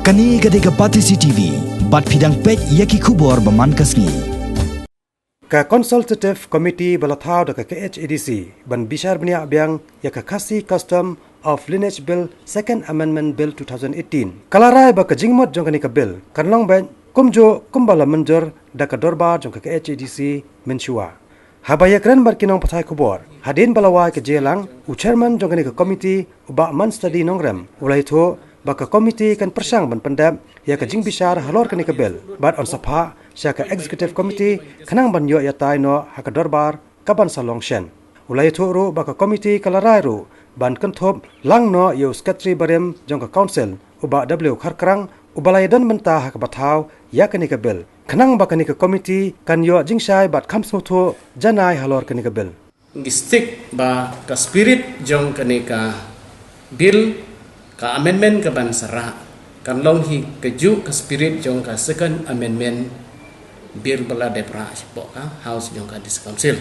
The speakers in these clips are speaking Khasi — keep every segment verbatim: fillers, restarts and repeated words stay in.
Kane ka dei ka Batesi T V, bad phi dang peit ïa ki khubor ba man ka sngi. Ka Consultative Committee ba la thaw da ka K H A D C ban bishar bniah biang ïa ka Khasi Custom of Lineage Bill, Second Amendment Bill two thousand eighteen, ka la rai ba ka jingmut jong kane ka bill kan long beit kumjuh kumba la mynjur da ka dorbar jong ka K H A D C mynshuwa. Haba ïakren bad ki nongpathai khubor hadien ba la wai ka jingïalang, u chairman jong kane ka komiti, u Bah Manstadi Nongrem, u la ïathuh ba ka komiti kan pyrshang ban pyndep ïa ka jingbishar halor kane ka bill bad yn sa phah sha ka executive committee khnang ban ïoh ïatai noh ha ka dorbar kaban sa long shen. U la ïathuh ruh ba ka komiti ka la rai ruh ban kynthup lang noh ïa u sekretari barim jong ka council, u Bah W Kharkrang, uba la ïadon bynta ha kaba thaw ïa kane ka bill, khnang ba kane ka komiti kan ïoh jingshai bad kham sngewthuh janai halor kane ka bill. Ngi stick ba ka spirit jong kane ka bill, ka amendment kaban sa rah, kan long hi kajuh ka spirit jong ka Second Amendment Bill ba la dep rah shapoh ka House jong ka District Council.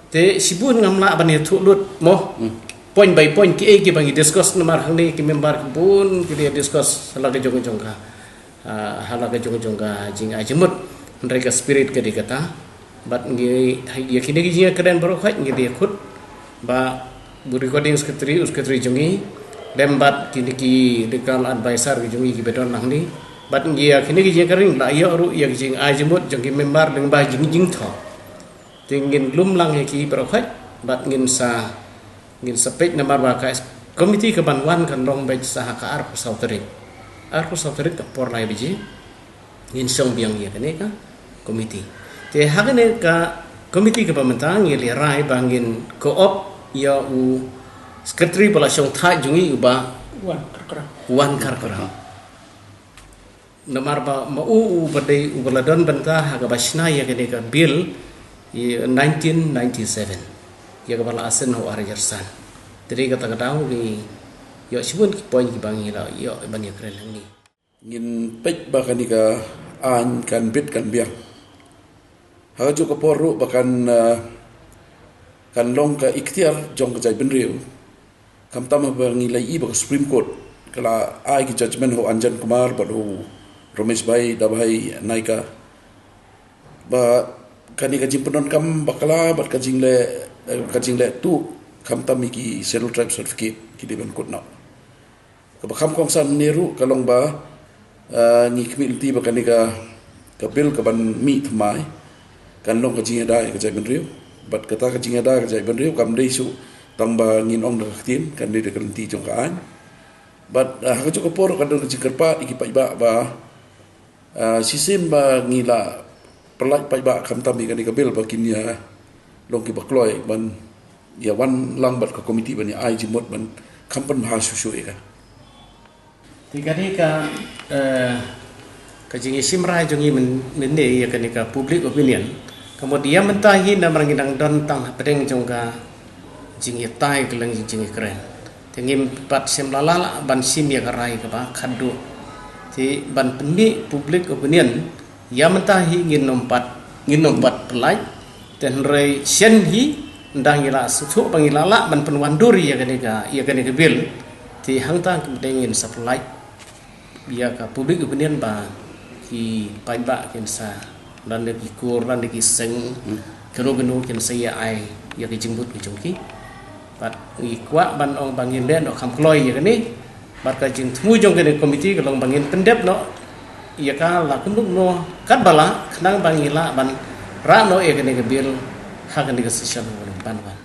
Te shibun ngam lah ban ïathuh lut mo. Hmm. Point by point, kiei kiba ngi discuss, namar hangne ki member ki bun ki dei discuss ha la ka jong jong ka, ah, ha la ka jong jong ka jingai jingmut. Hynrei ka spirit ka dei kata. Bad ngi, ïa kine ki jingkren baroh khoit ngi dei khut ba u recording secretary, u secretary jong ngi, lem bad kine ki legal advisor ki jong ngi kiba don hangne. Bad ngi, ïa kine ki jingkren la ïoh ruh ïa ki jingai jingmut jong ki member lyngba jing jingthoh. Te ngin lum lang ïa ki baroh khoit bad ngin sa, ngin sa peit namar ba ka komiti kaban wan kan long beit sa ha ka arphew saw tarik. Arphew saw tarik ka por lai baje ngin shong biang ïa kane ka komiti. Te ha kane ka komiti kaba mynta ngi la rai ba ngin co-opt ïa u sekretari ba la shong thait jong ngi, u Bah Wan Kharkrang. Wan Kharkrang. Namar ba ma u, u ba dei u ba la don bynta ha kaba shna ïa kane ka bill ïa nineteen ninety-seven, ïa kaba la ascend ha u ar hajar san. Te dei kata ka daw ngi ïoh shibun ki point kiba ngi la ïoh ban ïakren hangne. Ngin peit ba kane ka aiñ kan bit kan biang. Ha kajuh ka por ruh ba kan, ah, kan long ka iktiar jong ka jaitbynriew. Khamtam haba ngi la ïohi ba ka Supreme Court ka la ai ki judgment ha u Anjan Kumar bad u Ramesh Bhai Dabhai Naika, ba kane ka jingpyndonkam bakla bad ka jingleh, eh, ka jingleh tuh khamtam ïa ki Scheduled Tribe certificate ki dei ban kut noh. Kaba kham kongsan ne ruh ka long ba, ah, ngi khmih lynti ba kane ka, ka bill kaban mih thymmai kan long ka jingïada ïa ka jaitbynriew. Bad kata ka jingïada ka jaitbynriew kam dei shuh tang ba ngin ong da ka ktien, kan dei da ka lynti jong ka aiñ. Bad, ah, ha kajuh ka por ka don ka jingkyrpad ïa ki paidbah ba, ah, shisien ba ngi la pyllait paidbah khamtam ïa kane ka bill ba kin ïa long kiba kloi ban ïa wan lang bad ka komiti ban ïa ai jingmut ban kham pynbha shuh shuh ïa ka. Te kane ka, eh, ka jingïashim rai jong ngi myn-, mynne ïa kane ka public opinion. Ka mut ïa mynta hi namar ngi dang don tang hapdeng jong ka jingïatai ka leng jingïakren. Te ngim pat shym la lah ban shim ïa ka rai kaba khatduh. Te ban pynmih public opinion, ïa mynta hi ngin ym pat, ngin ym pat pyllait. Te hynrei shen hi ynda ngi la sngewthuh ba ngi la lah ban pynwandur ïa kane ka, ïa kane ka bill. Te hangta ngin sa pyllait ïa ka public opinion ba ki paidbah kin sa, lane ki kur, lane ki seng, kano kano kin sa ïa ai ïa ki jingmut ki jong ki. Bad ngi kwah ban ong ba ngin leh noh kham kloi ïa kane. Bad ka jingthmu jong kane ka komiti ka long ba ngin pyndep noh ïa ka la kumno kumno katba lah khnang ba ngi lah ban rah noh ïa kane ka bill ha kane ka session ban wan.